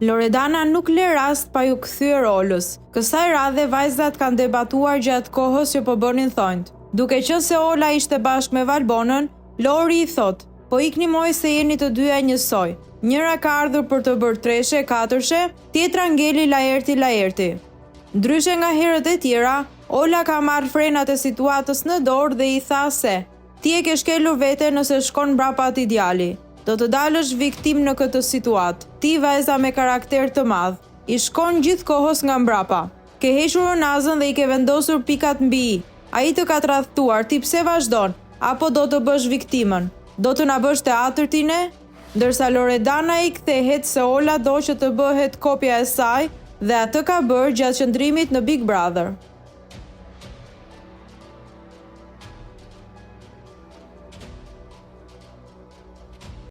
Loredana nuk le rast pa iu kthyer Olës. Kësaj radhe vajzat kanë debatuar gjatë kohës që po bënin thonjtë. Duke qenë se Ola ishte bashkë me Valbonën, Lori i thotë, Po ikni moj se jeni të dyja njësoj. Njëra ka ardhur për të bërë treshe, katërshe, tjetra ngeli Laerti Laerti. Ndryshe nga herët e tjera, Ola ka marrë frenat e situatës në dorë dhe i tha se, Ti e ke shkelur veten nëse shkon mbrapa atij djali. Do të dalësh viktimë në këtë situatë. Ti vajza me karakter të madh, i shkon gjithë kohës nga mbrapa. Ke hequr unazën dhe i ke vendosur pikat mbi i. Ai të ka tradhtuar, ti pse vazhdon? Apo do të bësh viktimën? Do të na bësh teatër ti ne? Ndërsa Loredana i kthehet se Ola do që të bëhet kopja e saj dhe atë ka bërë gjatë qëndrimit në Big Brother.